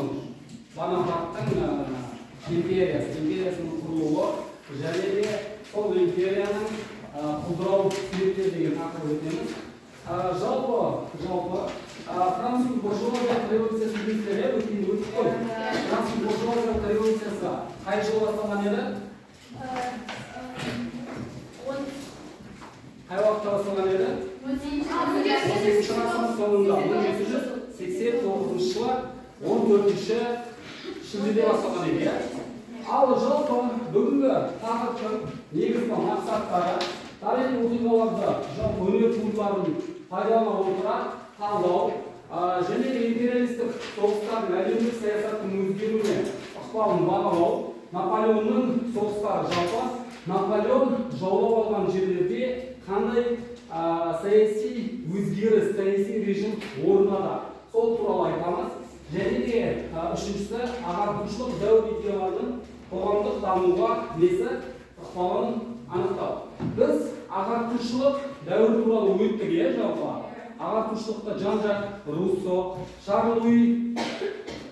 Наполеон Бонапарттың империясының құрылуы және де сол империяның құлдырау себептері деген тақырып өтеміз. Жалпы француз буржуазиялық революциясын білесіздер, иә, өткенде өттік қой. Француз буржуазиялық революциясы қай жылы басталған еді? Қай уақытта басталған еді? 18-ші ғасырдың соңында, 1789 жылы 14 шілдеде басталған еді, иә? Ал жалпы бүгінгі тақырыптың негізгі мақсаттары тарихи оқиғаларды, жалпы өнер туындыларын пайдалана отыра талдау және империалистік соғыстардың әлемдік саясаттың өзгеруіне ықпалын бағалау, Наполеонның соғыстары, жалпы Наполеон жаулап алған жерлерде қандай саяси өзгеріс, саяси режим орнады, сол туралы айтамыз. Және де үшіншісі, ағартушылық дәуір идеяларының қоғамдық дамуға несі ықпалын анықтау. Біз ағартушылық дәуір туралы өттік, иә, жалпы. Ағартушылықта Жан-Жак Руссо, Шарль Луи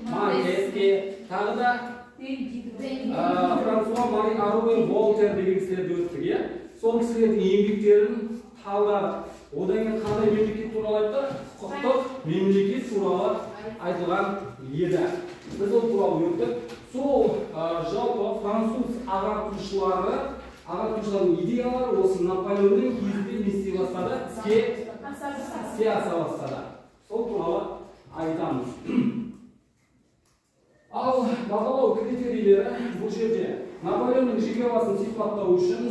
Монтескье, тағы да Франсуа Мари Аруэн Волтер деген кісілерді өттік, иә. Сол кісілердің еңбектерін талдадық. Одан кейін қандай мемлекет туралы айтты? Құқықтық мемлекет туралы айтылған еді. Біз ол туралы өттік. Сол жалпы француз ағартушылары, ағартушылардың идеялары осы Наполеонның кезінде не істей бастады? Іске аса бастады. Сол туралы айтамыз. Ал бағалау критерийлері бұл жерде Наполеонның жеке басын сипаттау үшін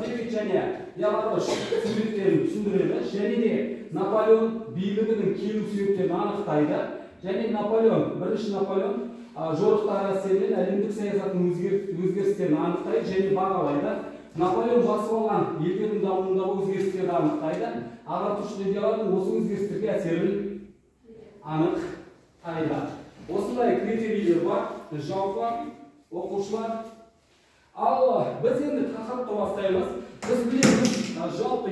Дэвид және Деларош суреттерін түсіндіреді, және де Наполеон билігінің келу себептерін анықтайды, және Наполеон, бірінші Наполеон жорықтар әсерінен әлемдік саясаттың өзгерістерін анықтайды және бағалайды. Наполеон басып алған елдердің дамуындағы өзгерістерді анықтайды, ағартушылық идеялардың осы өзгерістерге әсерін анықтайды. Осындай критерийлер бар жалпы оқушылар. Ал біз енді тақырыпты бастаймыз. Біз білеміз, жалпы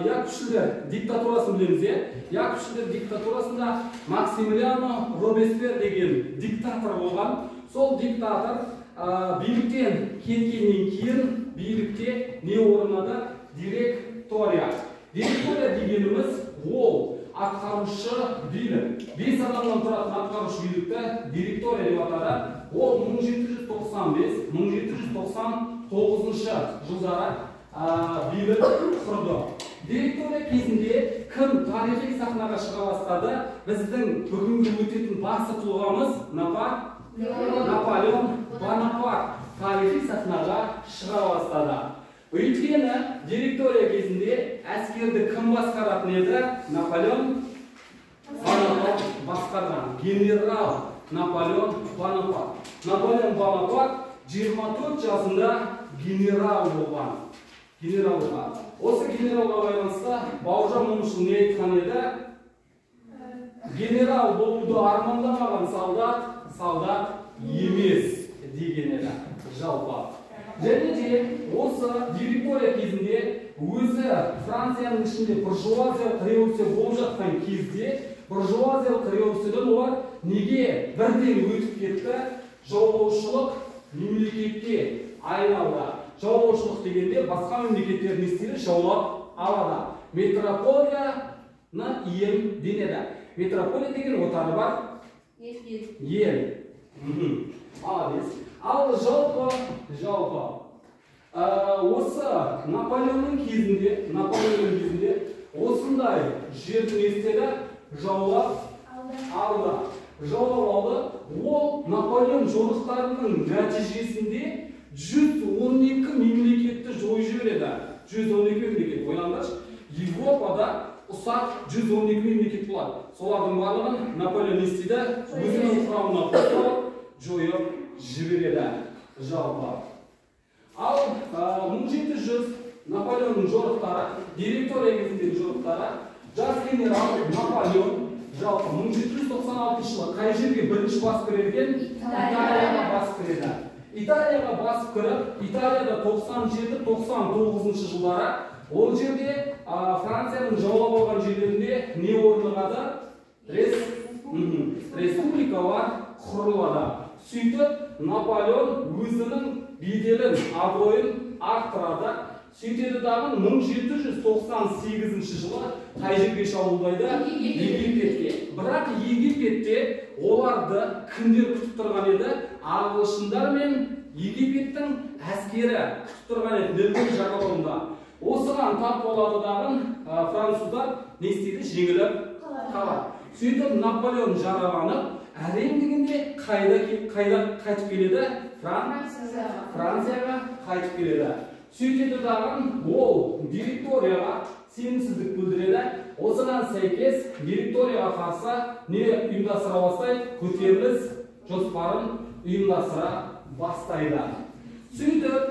Якобшілдер диктатурасын білеміз, иә? Якобшілдер диктатурасында Максимилиано Робеспьер деген диктатор болған. Сол диктатор биліктен кеткеннен кейін билікте не орнады? Директория. Директория дегеніміз ол атқарушы билік. 5 адамнан тұратын атқарушы билікті директория деп атады. Ол 1795-1799 жылдары билік құрды. Директория кезінде кім тарихи сахнаға шыға бастады? Біздің бүгінгі өтетін басты тұлғамыз Наполеон Бонапарт тарихи сахнаға шыға бастады. Өйткені директория кезінде әскерді кім басқаратын еді? Наполеон Бонапарт басқарған. Генерал Наполеон Бонапарт. Наполеон Бонапарт 24 жасында генерал болған. Генерал болған. Осы генералға байланысты Бауыржан Момышұлы не айтқан еді? Генерал болуды армандамаған солдат, солдат емес деген еді жалпы. Және де осы директория кезінде өзі Францияның ішінде буржуазиялық революция болып жатқан кезде буржуазиялық революциядан олар неге бірден өтіп кетті? Жаулаушылық мемлекетке айналды. Жаулаушылық дегенде басқа мемлекеттер не істейді? Жаулап алады. Метрополияны иемденеді. Метрополия деген отары бар ел. Молодец. Ал жалпы осы Наполеонның кезінде осындай жерді не істеді? Жаулап алды. Жаулап алды. Ол Наполеон жорықтарының нәтижесінде 112 мемлекетті жойып жібереді. 112 мемлекет. Ойлаңдаршы, Европада ұсақ 112 мемлекет болады. Солардың барлығын Наполеон не істейді? Өзінің құрамына қосып жойып жібереді жалпы. Ал 1700 Наполеонның жорықтары, директория кезіндегі жорықтары, жас генерал Наполеон жалпы 1796 жылы қай жерге бірінші басып кіреді екен? Италияға басып кіреді. Италияға басып кіріп, Италияда 97-99 жылдары ол жерде Францияның жаулап алған жерлерінде не орнығады? Республикалар құрылады. Сөйтіп Наполеон өзінің беделін, абыройын арттырады. Сөйтеді дағы 1798 жылы қай жерге шабуылдайды? Египетке. Бірақ Египетте оларды кімдер күтіп тұрған еді? Ағылшындар мен Египеттің әскері күтіп тұрған еді Нілдің жағалауында. Осыған тап болады дағы француздар не істейді? Жеңіліп қалады. Сөйтіп Наполеон жараланып, әрең дегенде қайда қайтып келеді? Францияға қайтып келеді. Сөйтеді дағы ол директорияға сенімсіздік білдіреді. Осыған сәйкес директорияға қарсы не ұйымдастыра бастайды? Көтеріліс жоспарын ұйымдастыра бастайды. Сөйтіп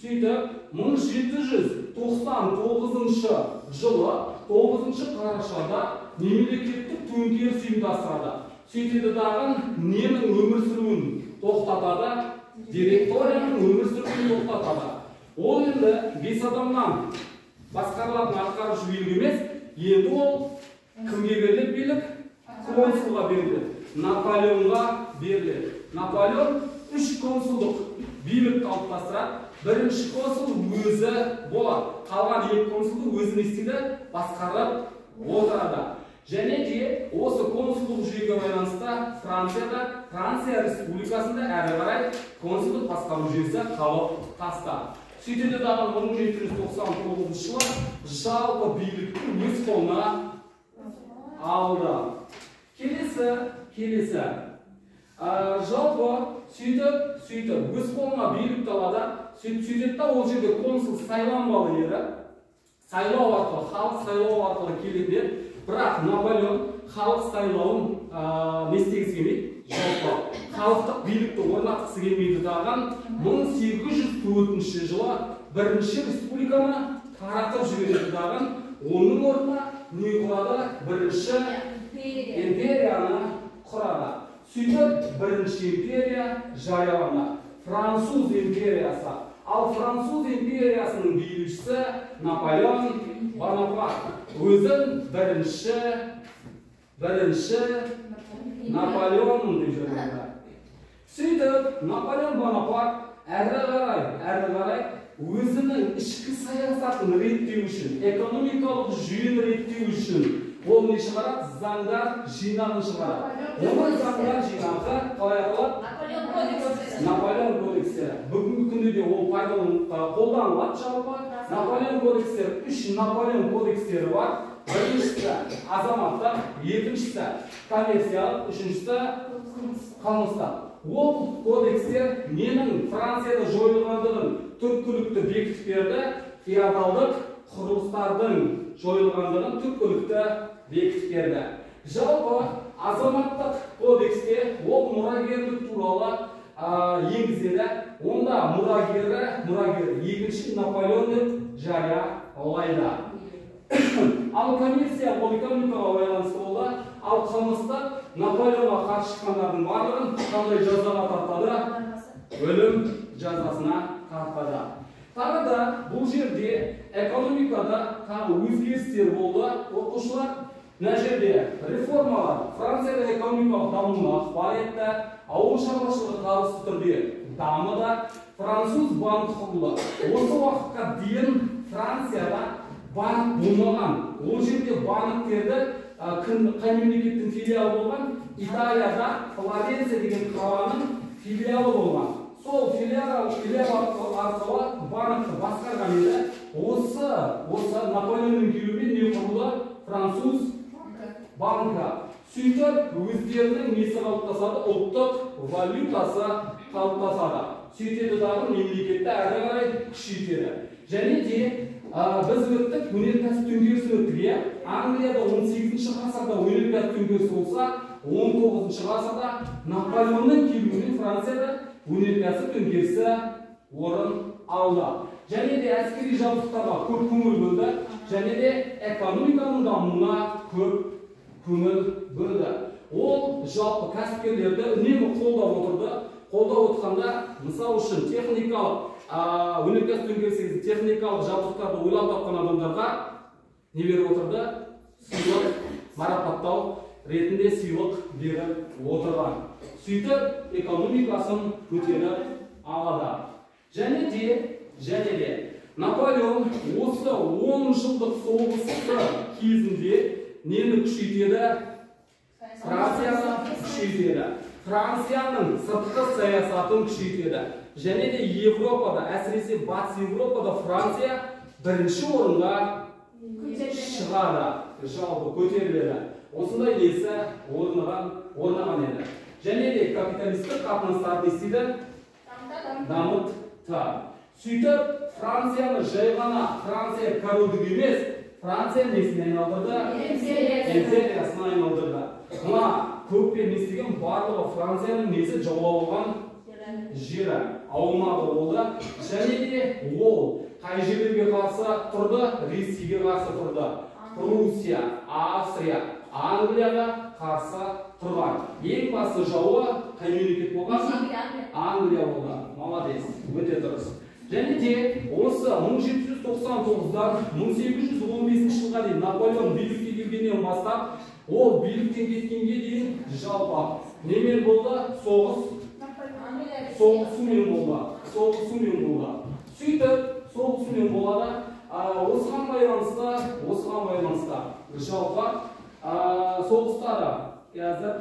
1799 жылы 9 қарашада мемлекеттік төңкеріс ұйымдастырады. Сөйтеді дағы ненің өмір сүруін тоқтатады? Директорияның өмір сүруін тоқтатады. Ол енді 5 адамнан басқарылатын атқарушы билік емес, енді ол кімге беріледі билік? Консулға беріледі. Наполеонға беріледі. Наполеон 3 консулдық билік қалыптастырады. Бірінші консул өзі болады. Қалған 2 консулды өзі не істейді? Басқарып отырады. Және де осы консулдық жүйеге байланысты Францияда, Франция Республикасында әрі қарай консулдық басқару жүйесі қалыптасты. Сөйтеді дағы 1799 жылы жалпы билікті өз қолына алды. Келесі. Жалпы сөйтіп өз қолына билікті алады. Сөйтеді да ол жерде консул сайланбалы еді. Сайлау арқылы, халық сайлау арқылы келеді. Бірақ Наполеон халық сайлауын не істегісі келмейді, жалпы халықтық билікті орнатқысы келмейді дағы 1804 жылы бірінші республиканы таратып жібереді дағы оның орнына не құрады? Бірінші империяны құрады. Сөйтіп бірінші империя жарияланды. Француз империясы. Ал француз империясының билеушісі Наполеон Бонапарт. Өзін бірінші Наполеонмын деп жариялады. Сөйтіп Наполеон Бонапарт әрі қарай өзінің ішкі саясатын реттеу үшін, экономикалық жүйені реттеу үшін ол не шығарады? Заңдар жинағын шығарады. Оның заңдар жинағы қалай аталады? Наполеон кодексі. Бүгінгі күнде де ол қолданылады жалпы. Наполеон кодекстері, 3 Наполеон кодекстері бар. Біріншісі азаматтық, екіншісі коммерциялық, үшіншісі қылмыстық. Ол кодекстер ненің Францияда жойылғандығын түпкілікті бекітіп берді, феодалдық құрылыстардың жойылғандығын түпкілікті бекітіп берді. Жалпы азаматтық кодексте ол мұрагерлік туралы енгізеді. Онда мұрагері екінші Наполеон деп жариялайды. Ал коммерция ол экономикаға байланысты болды. Ал қылмыстық Наполеонға қарсы шыққандардың барлығын қандай жазаға тартады? Өлім жазасына тартады. Тағы да бұл жерде экономикада тағы өзгерістер болды. Оқушылар, мына жерде реформалар Францияда экономикалық дамуына ықпал етті. Ауыл шаруашылығы табысты түрде дамыды. Француз банкі құрылды. Осы уақытқа дейін Францияда банк болмаған. Ол жерде банктерді қай мемлекеттің филиалы болған? Италияда Флоренция деген қаланың филиалы болған. Сол филиал арқылы банкті басқарған еді. Осы Наполеонның келуімен не құрылды? Француз банкі. Сөйтіп өздерінің несі қалыптасады? Ұлттық валютасы қалыптасады. Сөйтеді дағы мемлекетті әрі қарай күшейтеді. Және де біз өттік, өнеркәсіп төңкерісін өттік, иә? Англияда 18 ғасырда өнеркәсіп төңкерісі болса, 19 ғасырда Наполеонның келуімен Францияда өнеркәсіп төңкерісі орын алды. Және де әскери жабдықтарға көп көңіл бөлді, және де экономиканың дамуына көп көңіл бөлді. Ол жалпы кәсіпкерлерді үнемі қолдап отырды. Қолдап отырғанда, мысал үшін, техникалық өнеркәсіп төңкерісі кезінде техникалық жабдықтарды ойлап тапқан адамдарға не беріп отырды? Сыйлық, марапаттау ретінде сыйлық беріп отырған. Сөйтіп экономикасын көтеріп алады. Және де Наполеон осы 10 жылдық соғысы кезінде нені күшейтеді? Францияны күшейтеді. Францияның сыртқы саясатын күшейтеді. Және де Европада, әсіресе Батыс Европада Франция бірінші орынға шығады, жалпы көтеріледі. Осындай несі орнаған еді. Және де капиталистік қатынастарды істейді, дамытты. Сөйтіп Францияны жай ғана Франция корольдігі емес, Франция несіне айналдырды? Империясына айналдырды. Мына көкпен не істеген барлығы Францияның несі жаулап алған жері, аумағы болды. Және де ол қай жерлерге қарсы тұрды? Ресейге қарсы тұрды. Пруссия, Австрия, Англияға қарсы тұрған. Ең басты жауы қай мемлекет болған? Англия болды. Молодец, өте дұрыс. Және де осы 1799-дан 1815 жылға дейін Наполеон билікке келгеннен бастап, ол биліктен кеткенге дейін жалпы немен болды? Соғысумен болды. Соғысумен болды. Сөйтіп соғысумен болады. Осыған байланысты жалпы соғыстары қазір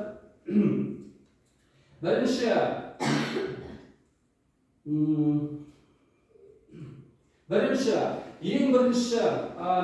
ең бірінші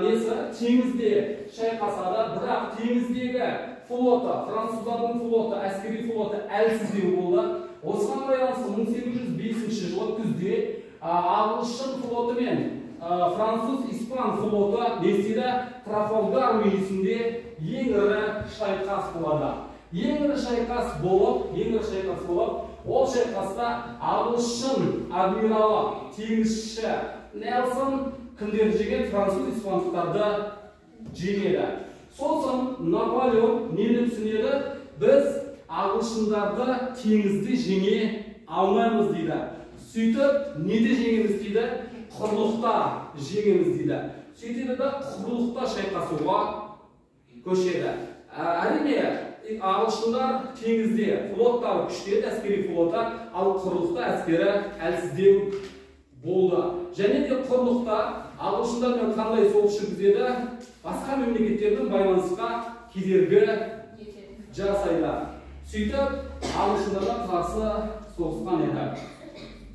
несі теңізде шайқасады, бірақ теңіздегі флоты, француздардың флоты, әскери флоты әлсіздеу болды. Осыған байланысты 1805 жылы күзде ағылшын флоты мен француз-испан флоты не істейді? Трафалгар мүйісінде ең ірі шайқас болады. Ең ірі шайқас болып, ол шайқаста ағылшын адмиралы, теңізші Нельсон кімдерді жеңеді? Француз-испандықтарды жеңеді. Сосын Наполеон нені түсінеді? Біз ағылшындарды теңізде жеңе алмаймыз дейді. Сөйтіп неде жеңеміз дейді? Құрлықта жеңеміз дейді. Сөйтеді де құрлықта шайқасуға көшеді. Әрине, ағылшындар теңізде флоттары күшті еді, әскери флоты, ал құрлықта әскері әлсіздеу болды. Және де құрлықта ағылшындармен қандай соғыс жүргізеді? Басқа мемлекеттермен байланысқа кедергі жасайды. Сөйтіп ағылшындарға қарсы соғысқан еді.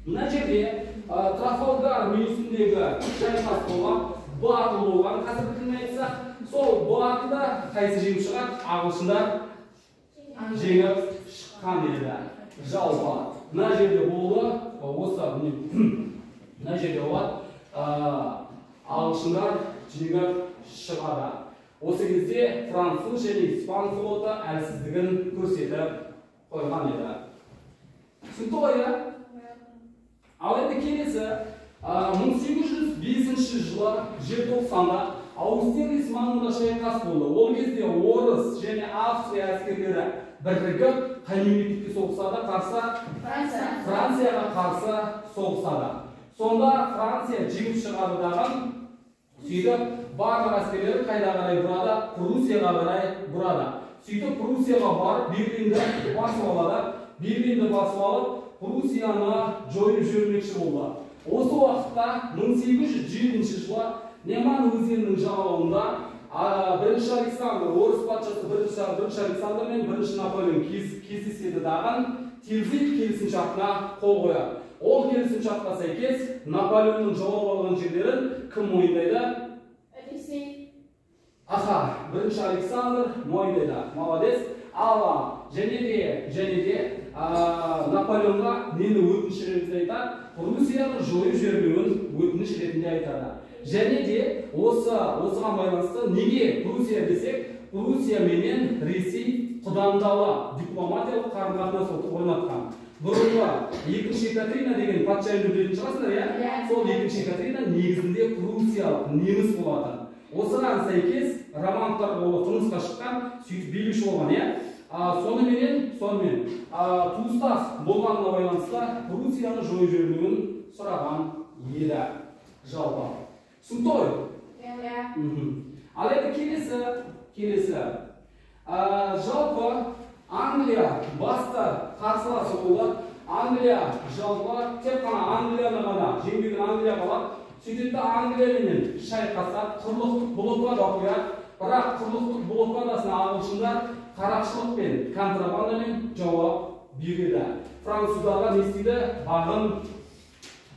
Мына жерде Трафалгар мүйісіндегі шайқас болған, батыл болған, қазіргі тілмен айтсақ, сол батылда қайсы жеңіп шығады? Ағылшындар жеңіп шыққан еді. Жалпы мына жерде болды, осы мына жерде болады, ағылшындар жеңіп шығады. Осы кезде француз және испан флоты әлсіздігін көрсетіп қойған еді. Түсінікті ғой, иә? Ал енді келесі 1805 жылы желтоқсанда Аустерлиц маңында шайқас болды. Ол кезде орыс және Австрия әскерлері бірігіп қай мемлекетке соғысады? Қарсы Францияға қарсы соғысады. Сонда Франция жеңіп шығады дағы, сөйтіп барлық әскерлері қайда қарай бұрады? Пруссияға қарай бұрады. Сөйтіп Пруссияға барып Берлинді басып алады. Берлинді басып алып Пруссияны жойып жібермекші болды. Осы уақытта 1807 жылы Неман өзенінің жағалауында бірінші Александр, орыс патшасы бірінші Александр мен бірінші Наполеон кездеседі дағы Тильзит келісімшартына қол қояды. Ол келісімшартқа сәйкес Наполеонның жаулап алған жерлерін кім мойындайды? Ресей. Аха, бірінші Александр мойындайды. Молодец. Ал және де Наполеонға нені өтініш ретінде айтады? Русияны жойып жібермеуін өтініш ретінде айтады. Және де осыған байланысты неге Пруссия десек, Пруссия менен Ресей құдандалы дипломатиялық қарым-қатынас орнатқан. Бұрынғы екінші Екатерина деген патшайымды білетін шығарсыңдар, иә? Сол екінші Екатерина негізінде пруссиялық неміс болатын. Осыған сәйкес романовтарға ол тұрмысқа шыққан, сөйтіп билеуші болған, иә? Сонымен туыстас болғанына байланысты Пруссияны жойып жібермеуін сұраған еді. Жалпы. Түсінікті ғой? Иә. Ал енді келесі. Жалпы Англия басты қарсыласы болды. Англия жалпы тек қана Англияны ғана жеңбеген Англия қалады. Сөйтеді Англияменен шайқасады, құрлықтық блокада қояды. Бірақ құрлықтық блокадасына ағылшындар қарақшылық пен контрабандамен жауап береді. Француздарға не істейді?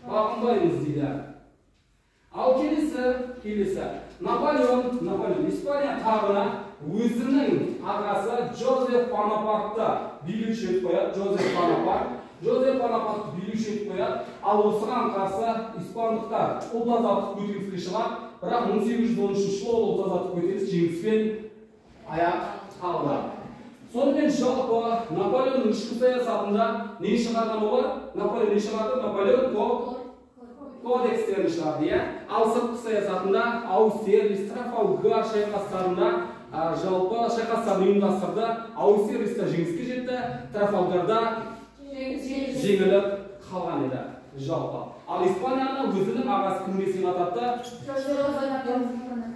Бағынбаймыз дейді. Ал келесі Наполеон Испания тағына өзінің ағасы Джозеф Бонапартты билеуші етіп қояды. Джозеф Бонапартты билеуші етіп қояды. Ал осыған қарсы испандықтар ұлт азаттық көтеріліске шығады. Бірақ 1813 жылы ол ұлт азаттық көтеріліс жеңіспен аяқталды. Сонымен жалпы Наполеонның ішкі саясатында не шығарған олар? Наполеон не шығарды? Наполеон кодекстерін шығарды, иә? Ал сыртқы саясатында Аустерлиц, Трафалгар шайқастарында жалпы шайқастарын ұйымдастырды. Аустерлицте жеңіске жетті, Трафалгарда жеңіліп қалған еді жалпы. Ал Испанияны өзінің ағасы кімге сыйға тартты?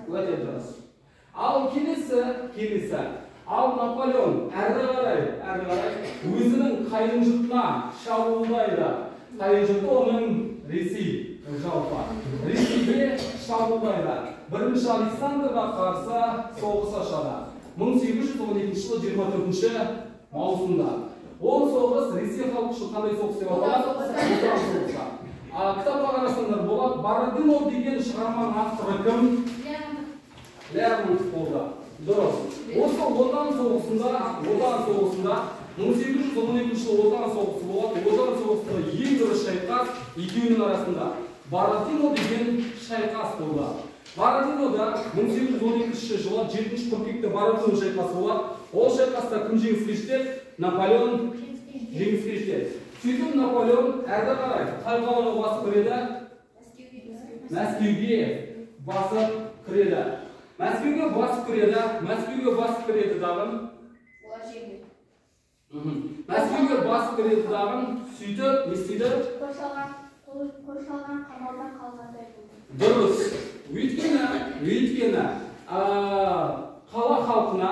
Өте дұрыс. Ал келесі. Ал Наполеон әрі қарай өзінің қайын жұртына шабуылдайды. Қайын жұрты оның Ресей жалпы. Ресейге шабуылдайды. Бірінші Александрға қарсы соғыс ашады. 1812 жылы 24 маусымда. Ол соғыс Ресей халқы үшін қандай соғыс деп аталады? Отан соғысы. Кітапқа қарасаңдар болады. Бородино деген шығарманың авторы кім? Лермонтов болды. Дұрыс. Осы Отан соғысында 1812 жылы Отан соғысы болады. Отан соғысында ең ірі шайқас екеуінің арасында Бородино деген шайқас болды. Бородинода 1812 жылы 7 қыркүйекте Бородино шайқасы болады. Ол шайқаста кім жеңіске жетеді? Наполеон жеңіске жетеді. Сөйтіп Наполеон әрі қарай қай қалаға басып кіреді? Мәскеуге басып кіреді. Мәскеуге басып кіреді, дағы. Мәскеуге басып кіреді дағы, сөйтіп не істейді? Қоршалған қамалдан қалғандай болды. Дұрыс. Өйткені қала халқына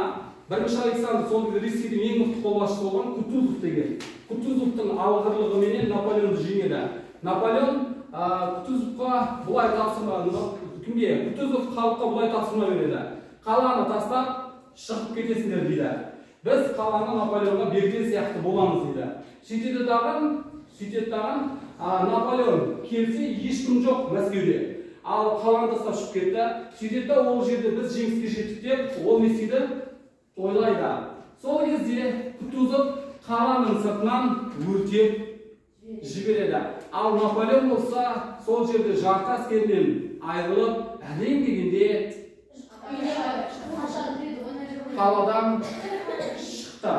бірінші Александр сол кезде Ресейдің ең мықты қолбасшысы болған Кутузов деген. Кутузовтың алғырлығыменен Наполеонды жеңеді. Наполеон Кутузовқа бұлай тапсырма, кімге? Кутузов халыққа бұлай тапсырма береді. Қаланы тастап шығып кетесіңдер дейді. Біз қаланы Наполеонға берген сияқты боламыз дейді. Сөйтеді дағы, Наполеон келсе ешкім жоқ Мәскеуде. Ал қаланы тастап шығып кетті. Сөйтеді да ол жерде біз жеңіске жеттік деп ол не істейді? Тойлайды. Сол кезде Кутузов қаланың сыртынан өртеп жібереді. Ал Наполеон болса сол жерде жарты әскерінен айырылып, әрең дегенде қаладан шықты.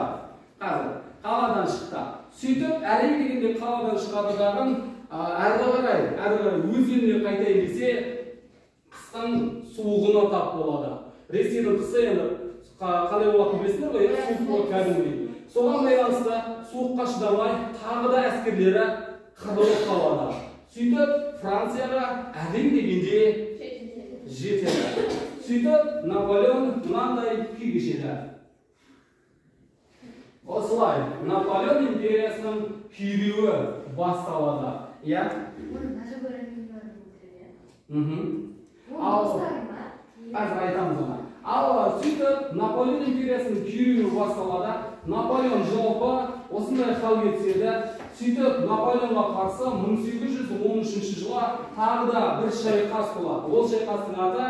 Қазір қаладан шықты. Сөйтіп әрең дегенде қаладан шығады дағы, әрі қарай өз еліне қайтайын десе, қыстың суығына тап болады. Ресейдің қысы енді қалай болатынын білесіңдер ғой, суық болады кәдімгідей. Соған байланысты суыққа шыдамай тағы да әскерлері қырылып қалады. Сөйтіп Францияға әрең дегенде жетеді. Сөйтіп Наполеон мынандай күй кешеді. Осылай Наполеон империясының күйреуі басталады. Иә? Ал қазір айтамыз оны. Ал сөйтіп Наполеон империясының күйреуі басталады. Наполеон жалпы осындай халге түседі. Сөйтіп Наполеонға қарсы 1813 жылы тағы да бір шайқас болады. Ол шайқастың аты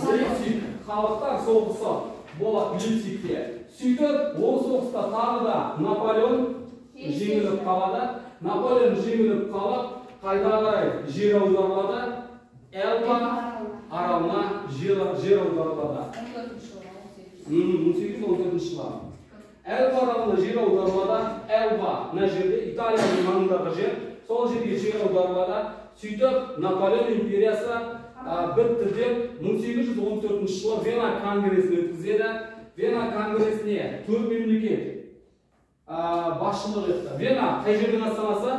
Лейпциг халықтар соғысы болады Лейпцигте. Сөйтіп ол соғыста тағы да Наполеон жеңіліп қалады. Наполеон жеңіліп қалып, қайда қарай жер аударылады? Эльба аралына жер аударылады. 1814 жылы. Эльба аралына жер аударылады. Эльба мына жерде Италияның маңындағы жер. Сол жерге жер аударылады. Сөйтіп Наполеон империясы бітті деп 1814 жылы Вена конгресін өткізеді. Вена конгресіне 4 мемлекет басшылық етті. Вена қай жердің астанасы?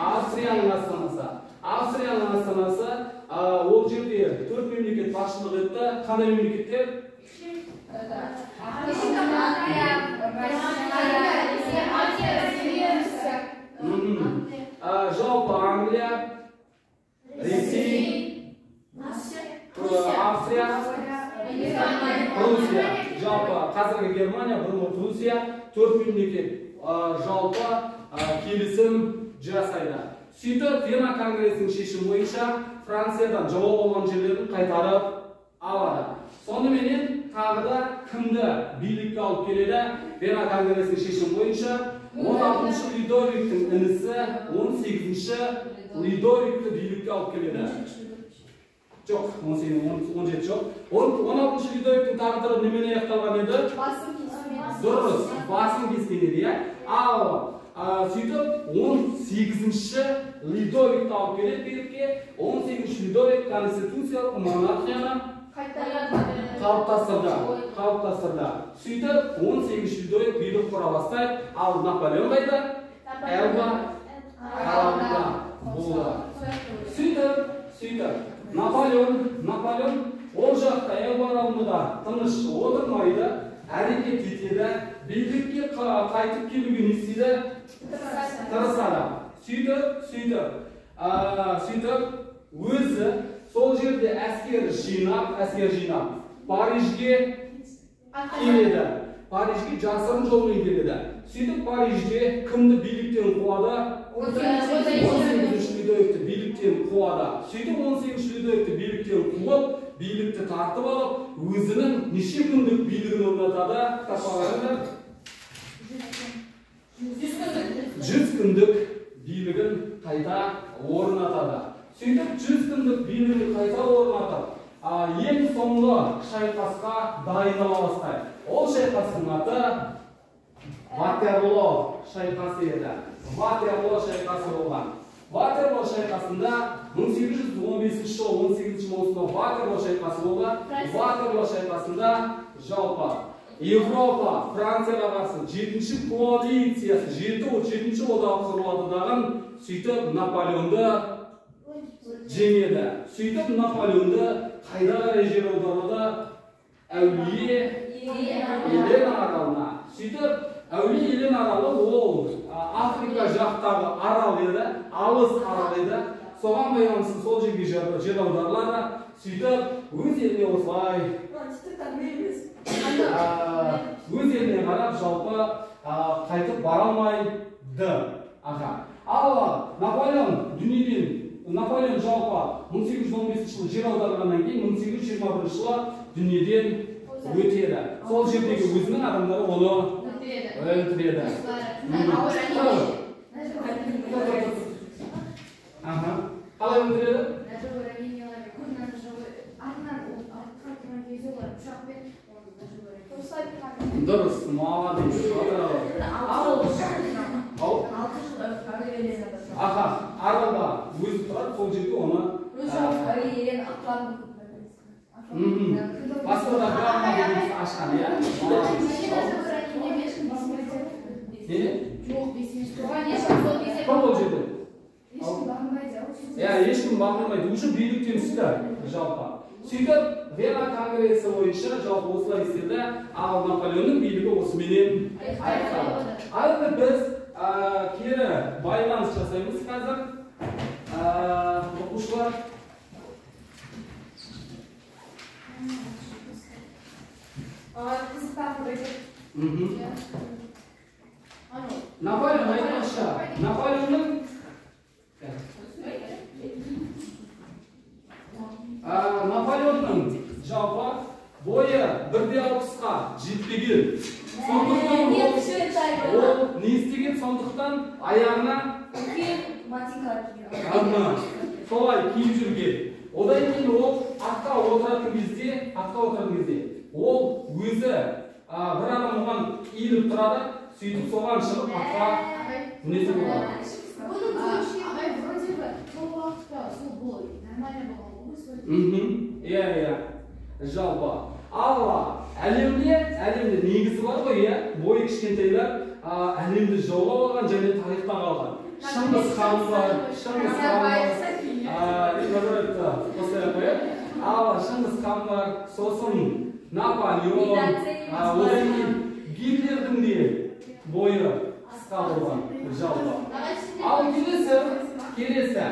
Австрияның астанасы. Австрияның астанасы. Ол жерде 4 мемлекет басшылық етті. Қандай мемлекеттер? Жалпы Англия, Ресей, Австрия, Пруссия. Жалпы қазіргі Германия, бұрынғы Пруссия, 4 мемлекет жалпы келісім жасайды. Сөйтіп Вена конгресінің шешімі бойынша Франциядан жауап алған жерлерін қайтарып алады. Соныменен тағы да кімді билікке алып келеді? Вена конгресінің шешімі бойынша 16-шы Людовиктің інісі 18-ші Людовикті билікке алып келеді. Жоқ, 17 жоқ. 16-шы Людовиктің тағдыры немен аяқталған еді? Дұрыс, басын кескен еді, иә? Ал сөйтіп 18-ші Людовикті алып келеді билікке. 18-ші Людовик конституциялық монархияны қалыптастырды. Сөйтіп 18-ші Людовик билік құра бастайды. Ал Наполеон қайда? Эльба аралында болды. Сөйтіп Наполеон ол жақта Эльба аралында тыныш отырмайды, әрекет етеді, билікке қайтып келуге не істейді? Тырысады. Сөйтіп өзі сол жерде әскер жинап Парижге келеді. Парижге жасырын жолмен келеді. Сөйтіп Парижде кімді биліктен қуады? 18-ші Людовикті биліктен қуады. Сөйтіп 18-ші Людовикті биліктен қуып, билікті тартып алып, өзінің неше күндік билігін орнатады? Кітапқа қараңдар. 100 күндік билігін қайта орнатады. Сөйтіп 100 күндік билігін қайта орнатып, ең соңғы шайқасқа дайындала бастайды. Ол шайқастың аты Ватерлоо шайқасы еді. Ватерлоо шайқасы болған. Ватерлоо шайқасында 1815 жылы 18 маусымда Ватерлоо шайқасы болған. Ватерлоо шайқасында жалпы Европа Францияға қарсы 7-ші коалициясы, 7-ші одағы құрылады дағы, сөйтіп Наполеонды жеңеді. Сөйтіп Наполеонды қайда қарай жер аударады? Әулие Елена аралына. Сөйтіп Әулие Елена аралы ол Африка жақтағы арал еді, алыс арал еді. Соған байланысты сол жерге жер аударылады. Сөйтіп өз еліне осылай өз еліне қарап жалпы қайтып бара алмайды. Ал Наполеон дүниеден, Наполеон жалпы 1815 жылы жер аударылғаннан кейін 1821 жылы дүниеден өтеді. Сол жердегі өзінің адамдары оны өлтіреді. Қалай өлтіреді? Дұрыс, молодец. Аха, аралда өзі тұрады, сол жерде оны басқа да ашқан, иә? Кім ол жерде? Иә, ешкім бағынбайды, уже биліктен түсті жалпы. Сөйтіп Вена конгресі бойынша жалпы осылай істеді, ал Наполеонның билігі осыменен аяқталды. Ал енді біз кері байланыс жасаймыз қазір. Оқушылар, Наполеон айтпақшы, Наполеонның жалпы бойы 1,60-қа жетпеген. Сондықтан ол не істеген? Сондықтан аяғына солай киіп жүрген. Одан кейін ол атқа отыратын кезде, ол өзі бір адам оған иіліп тұрады, сөйтіп соған шығып атқа мінетін болады. Ағай, вроде бы сол уақытта сол бұл нормально болған ғой. Иә, жалпы. Ал әлемде негізі бар ғой, иә, бойы кішкентайлар әлемді жаулап алған және тарихта қалған. Шыңғыс хан бар, Шыңғыс хан бар. Назарбаевты қостай қояйық. Ал Шыңғыс хан бар, сосын Наполеон, одан кейін Гитлердің де бойы қысқа болған жалпы. Ал келесі, келесі,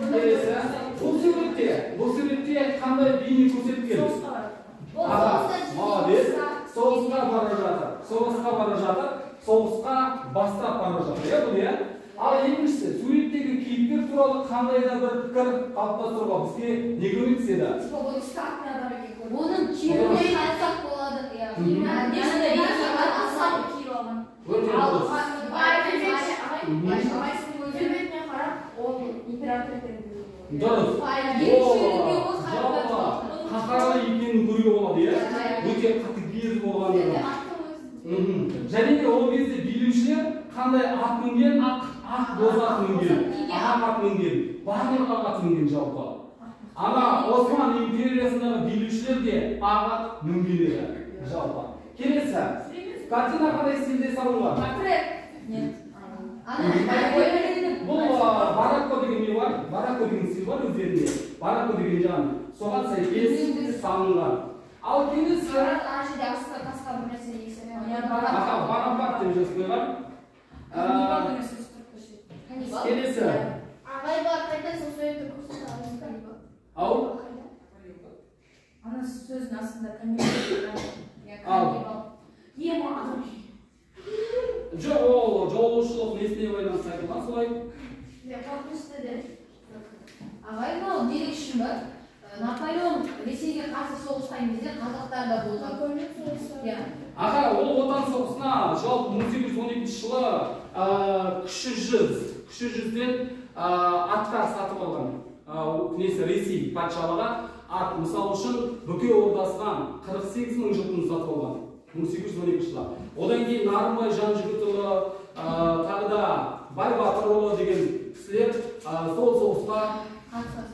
келесі. Бұл суретте қандай бейне көрсетілген? Аға, молодец. Соғысқа бара жатыр. Соғысқа бара жатыр. Соғысқа бастап бара жатыр. Иә, бұл, иә? Ал екіншісі, суреттегі кейіпкер туралы қандай да бір пікір қалыптастыруға бізге не көмектеседі? Оның киіміне қарасақ болады. Өте дұрыс. Келбетіне қарап, ол император екенін. Дұрыс. Ол жалпы қаһарлы екенін көруге болады, иә? Өте қатыгез болғандығы. Және де ол кезде билеушілер қандай ат мінген? Ақ боз ат мінген, ақ ат мінген, барлық ақ ат мінген жалпы. Ана Осман империясындағы билеушілер де ақ ат мінген еді жалпы. Келесі, картина қандай стильде салынған? Бұл барокко деген не бар? Барокко деген стиль бар өздерінде. Барокко деген жан. Соған сәйкес салынған. Ал келесі аха, Бонапарт деп жазып қойған. Келесі. Ағай бар, қайта сол суретті көрсете аласыз ба? Ау? Ана сөздің астында каннибал. Ал. Жоқ, ол жолаушылық несіне байланысты айтылған солай. Ағай, мынау дерекші ме? Наполеон Ресейге қарсы соғысқан кезде қазақтар да болған. Аға, ол Отан соғысына жалпы 1812 жылы кіші жүзден аттар сатып алған. Несі, Ресей патшалығы ат, мысалы үшін Бөкей ордасынан 48 мың жылқыны сатып алған 1812 жылы. Одан кейін Нарымбай Жанжігітұлы, тағы да Байбатырұлы деген кісілер сол соғысқа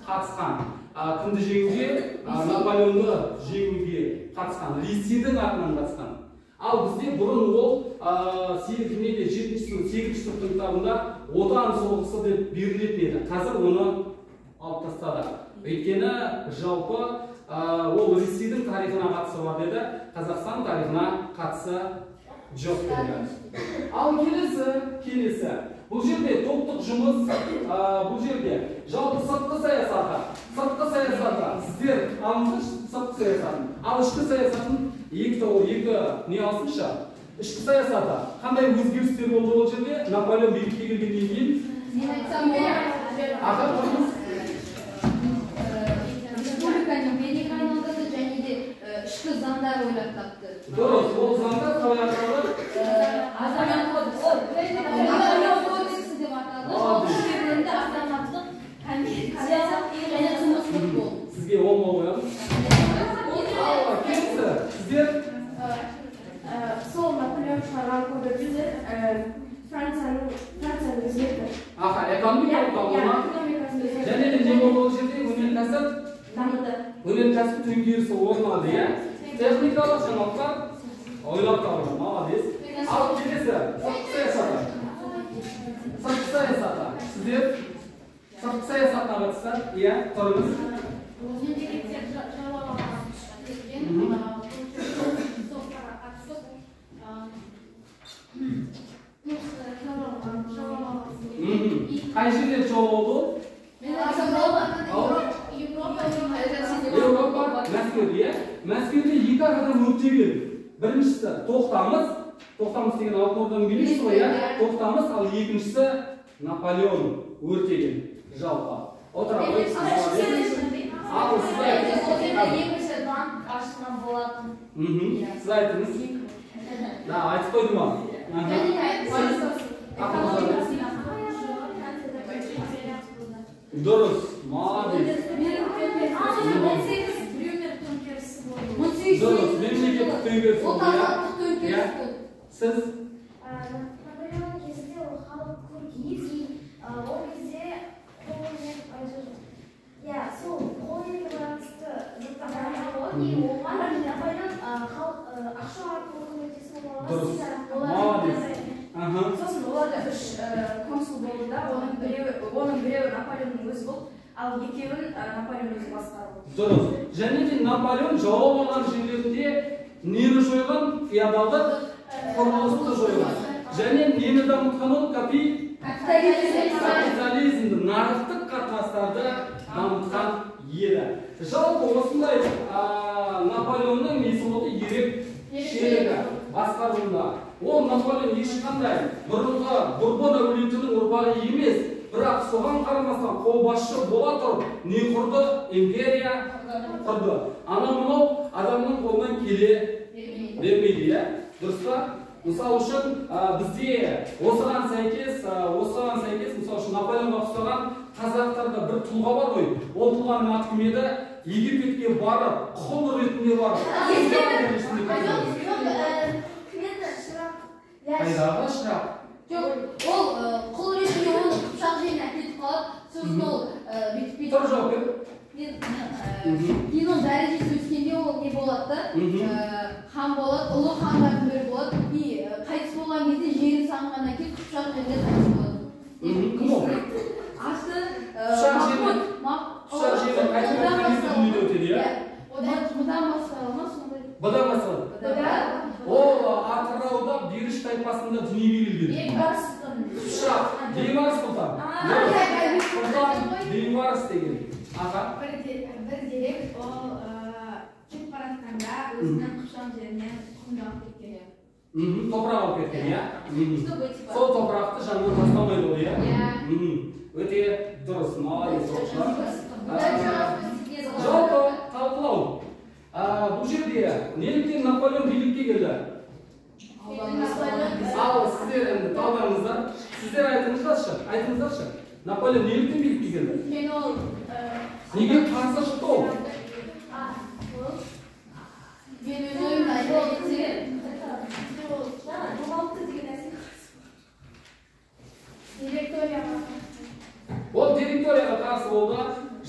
қатысқан. Кімді жеңуге? Наполеонды жеңуге қатысқан, Ресейдің атынан қатысқан. Ал бізде бұрын ол 7-сыныптың кітабында Отан соғысы деп берілетін еді. Қазір оны алып тастады. Өйткені жалпы ол Ресейдің тарихына қатысы бар деді, Қазақстан тарихына қатысы жоқ деді. Ал келесі. Бұл жерде топтық жұмыс, бұл жерде жалпы сыртқы саясаты. Сыртқы саясаты, сіздер алыңызшы сыртқы саясатын. Ал ішкі саясатын екі не алсыншы. Ішкі саясаты қандай өзгерістер болды ол жерде? Наполеон билікке келгеннен кейін. Мен айтсам болады. Аға, тұрыңыз. Республиканы империяға айналдырды және де ішкі заңдар ойлап тапты. Дұрыс, ол заңдар қалай аталды? Наполеон кодексі деп аталды. Ол үшке бөлінді: азаматтық, коммерциялық және қылмыстық болды. Сізге 10 балл қоямыз. Ал келесі, сіздер Сол Наполеон шығарған кодексі Францияны өзгертті. Аха, экономикалық дамуына. Және де не болды ол жерде? Өнеркәсіп дамыды. Өнеркәсіп төңкерісі орын алды, иә? Техникалық жаңалықтар ойлап табылды. Молодец. Ал келесі, сыртқы саясаты. Сыртқы саясаты. Сіздер сыртқы саясатына қатысты, иә, тұрыңыз. Мемлекеттер жаулап алған келген, соғыстарға қатысып, Қай жерде жол болды? Еуропа, Мәскеуде, иә? Мәскеуде екі адам өртеген. Біріншісі Тоқтамыс, Тоқтамыс деген Алтын Орданың билеушісі ғой, иә? Тоқтамыс, ал екіншісі Наполеон өртеген жалпы. Отыра ғой. Ал сіз айтыңыз. Сіз айтыңыз. Да, айтып қойды ма? Дұрыс, молодец. Дұрыс, мемлекеттік төңкеріс болды. Сіз? Наполеон кезінде ол халық көркейіп, ол кезде қолмен, иә, сол қолмен байланысты заттар болған, и оған Наполеон халық ақша арқылы көмектесіп оларға. Дұрыс, молодец. Сосын оларда 3 консул болған. болды да, оның біреуі Наполеонның өзі болды, ал екеуін Наполеон өзі басқарды. Дұрыс. Және де Наполеон жаулап алған жерлерінде нені жойған? Феодалдық құрылысты жойған. Және нені дамытқан ол? Капитализмді, нарықтық қатынастарды дамытқан еді. Жалпы осындай Наполеонның несі болды? Ерекшелігі басқаруында. Ол Наполеон ешқандай бұрынғы Бурбон әулетінің ұрпағы емес, бірақ соған қарамастан қолбасшы бола тұрып не құрды? Империя құрды. Анау мынау адамның қолынан келе бермейді, иә? Дұрыс па? Мысал үшін бізде осыған сәйкес, мысал үшін Наполеонға ұқсаған қазақтарда бір тұлға бар ғой. Ол тұлғаның аты кім еді? Египетке барып, құл ретінде барып. Қайдағы шырақ? Жоқ, ол құл ретінде оны Қыпшақ жеріне әкетіп қалады, сосын ол бүйтіп. Тұр жауап бер. Кейін оның дәрежесі өскенде ол не болады да? Хан болады, ұлы хандардың бірі болады. И қайтыс болған кезде жерін сағынғаннан кейін Қыпшақ жерінде қайтыс болады. Кім ол? Аты Қыпшақ жерінде қайтыс болған кезде дүниеде өтеді, иә? Бұдан басталады ма сондай? Бұдан басталады. Ол Атырауда Беріш тайпасында дүниеге келген. Қыпшақ, Бейбарыс сұлтан. Сұлтан Бейбарыс деген. Аха. Бір дерек, ол кетіп бара жатқанда өзінің Қыпшақ жерінен құмды алып кеткен. Топырақ алып кеткен, иә? Сол топырақты жанынан тастамайды ол, иә? Өте дұрыс, молодец оқушылар. Жалпы талқылау. Бұл жерде неліктен Наполеон билікке келді? Ал сіздер енді талдаңыздар, сіздер айтыңыздаршы. Наполеон неліктен билікке келді? Неге қарсы шықты ол? Мен өз ойымды айта кетсем, ол директорияға қарсы болды.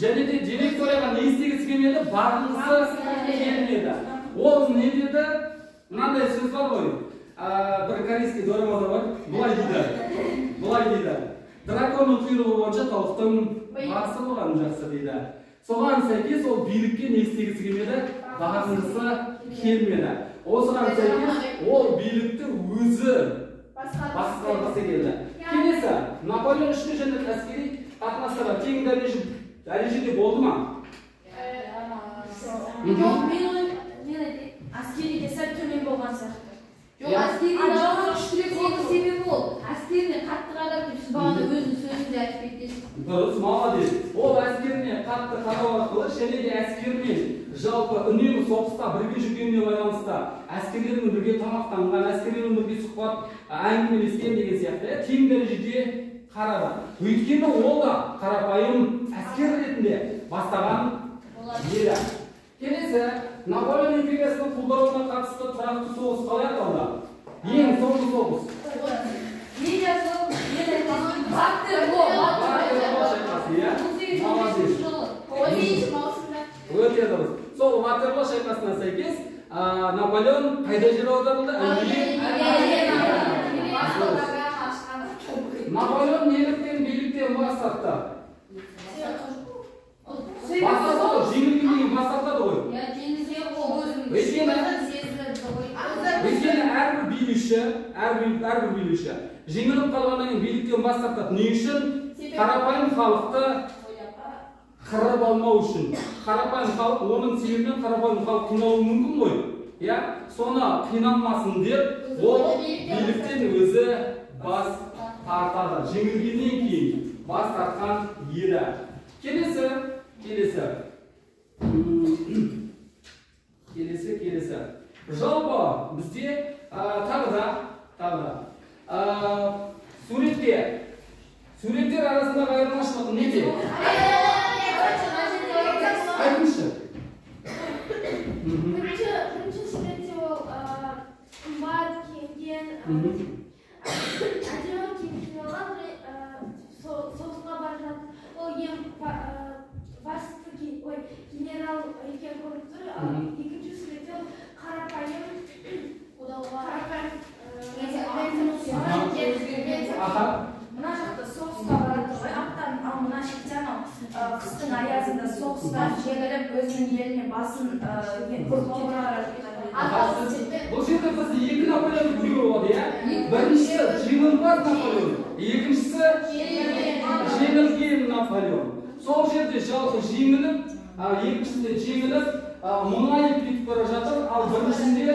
Және де директорияға не істегісі келмеді? Барғысы келмеді. Ол не деді? Мынандай сөз бар ғой. Бір корейский дорамада бар. Былай дейді. Драконның құйрығы бойынша тауықтың басы болған жақсы дейді. Соған сәйкес ол билікке не істегісі келмеді? Барғысы келмеді. Осыған сәйкес ол билікті өзі басқарғысы келді. Келесі, Наполеон ішкі және әскери қатынастарға тең дәрежеде болды ма? Жоқ, мен айтайын. Әскериде сәл төмен болған сияқты. Жоқ, әскери күштірек болды, себебі ол әскеріне қатты қарап, сіз бағана өзінің сөзінде айтып кеттіңіз. Дұрыс, молодец. Ол әскеріне қатты қарау арқылы және де әскермен жалпы үнемі соғыста бірге жүргеніне байланысты әскерлермен бірге тамақтанған, әскерлермен бірге сұхбат, әңгімелескен деген сияқты тең дәрежеде қарады. Өйткені ол да қарапайым әскер ретінде бастаған еді. Келесі, Наполеон империясының құлдырауына қатысты тұрақты соғыс қалай аталды? Ең соңғы соғыс. Ватерлоо шайқасы, иә? Өте дұрыс. Сол Ватерлоо шайқасына сәйкес Наполеон қайда жер аударылды? Наполеон неліктен биліктен бас тартты? Бас тартты ғой, жеңілгеннен кейін бас тартады ғой. Өйткені әрбір билеуші жеңіліп қалғаннан кейін биліктен бас тартады. Не үшін? Қарапайым халықты қырып алмау үшін. Қарапайым халық, оның себебінен қарапайым халық қиналуы мүмкін ғой. Иә? Соны қиналмасын деп ол биліктен өзі бас тартады. Жеңілгеннен кейін бас тартқан еді. Келесі. Жалпы бізде тағы да суреттер арасындағы айырмашылық неде? Айтыңызшы. Бірінші суретте ол қымбат киінген, әдемі киім киіп алған, соғысқа бара жатып, ол ең басты генерал екен көрініп тұр. Ал екінші суретте ол қарапайым Мына жақта соғыс Қыстың аязында соғыстан жеңіліп, өзінің еліне басын ұрып кетіп бара жатқан. Бұл жерде біз екі Наполеонды көруге болады, иә? Біріншісі жеңімпаз Наполеон, екіншісі жеңілген Наполеон. Сол жерде жалпы жеңіліп, екіншісінде жеңіліп, мұңайып кетіп бара жатыр, ал біріншісінде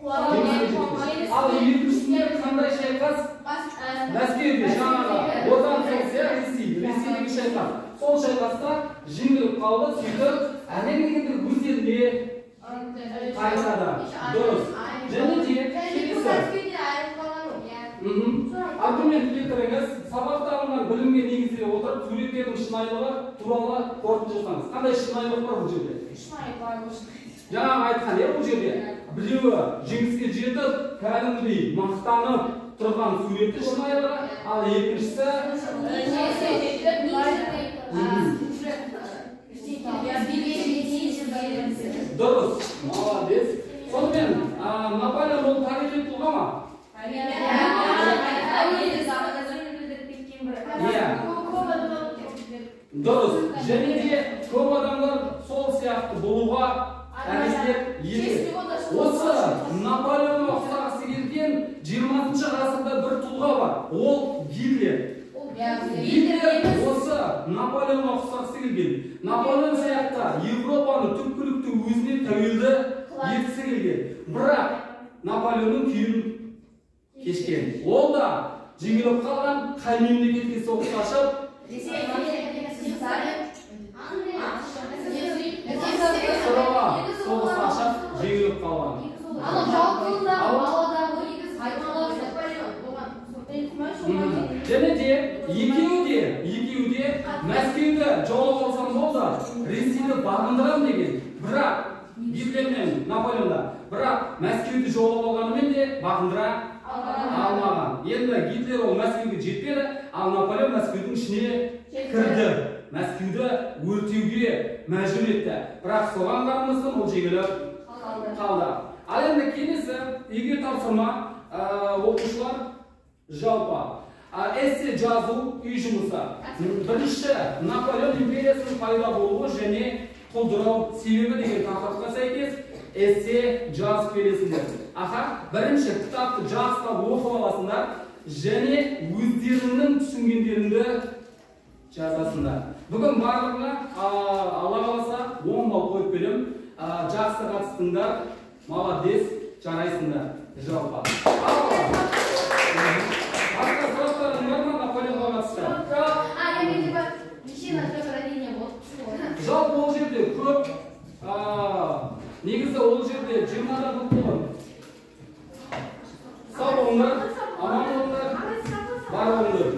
ал екіншісінде қандай шайқас? Мәскеуде жаңағы Отан соғысы, Ресей, Ресейдегі шайқас. Сол шайқаста жеңіліп қалды, сөйтіп әрең дегенде өз еліне қайтады. Дұрыс. Және де келесі. Аргумент келтіріңіз. Сабақта алынған білімге негізделе отырып, суреттердің шынайылығы туралы қорытынды жасаңыз. Қандай шынайылық бар бұл жерде? Жаңағы айтқан, иә, бұл жерде біреуі жеңіске жетіп, кәдімгідей мақтанып тұрған суреті шынайылығы, ал екіншісі дұрыс, молодец. Сонымен, Наполеон ол тарихи тұлға ма? Дұрыс. Және де көп адамдар сол сияқты болуға әрекет етеді. Осы Наполеонға ұқсағысы келген 20-шы ғасырда бір тұлға бар. Ол Гитлер. Гитлер осы Наполеонға ұқсағысы келген. Наполеон сияқты Европаны түпкілікті өзіне тәуелді еткісі келген. Бірақ Наполеонның күйін кешкен. Ол да жеңіліп қалған, қай мемлекетке соғыс ашып? Сыраға соғыс ашып, жеңіліп қалған. Және де екеуі де Мәскеуді жаулап алсам болды, Ресейді бағындырам деген. Бірақ Гитлер мен Наполеонда, бірақ Мәскеуді жаулап алғанымен де бағындыра алмаған. Енді Гитлер ол Мәскеуге жетпеді, ал Наполеон Мәскеудің ішіне кірді. Мәскеуді өртеуге мәжбүр етті. Бірақ соған қарамастан ол жеңіліп қалды. Ал енді келесі үйге тапсырма, оқушылар, жалпы эссе жазу үй жұмысы. Бірінші, Наполеон империясының пайда болуы және құлдырау себебі деген тақырыпқа сәйкес эссе жазып келесіңдер. Аха, бірінші кітапты жақсылап оқып аласыңдар және өздеріңнің түсінгендеріңді жазасыңдар. Бүгін барлығына Алла қаласа 10 балл қойып беремін. Жақсы қатыстыңдар, молодец, жарайсыңдар. Жалпы. Басқа сұрақтарың бар ма Наполеонға қатысты? Жалпы ол жерде көп, негізі ол жерде 20-дан көп болған. Сау болыңдар, аман болыңдар, бар болыңдар.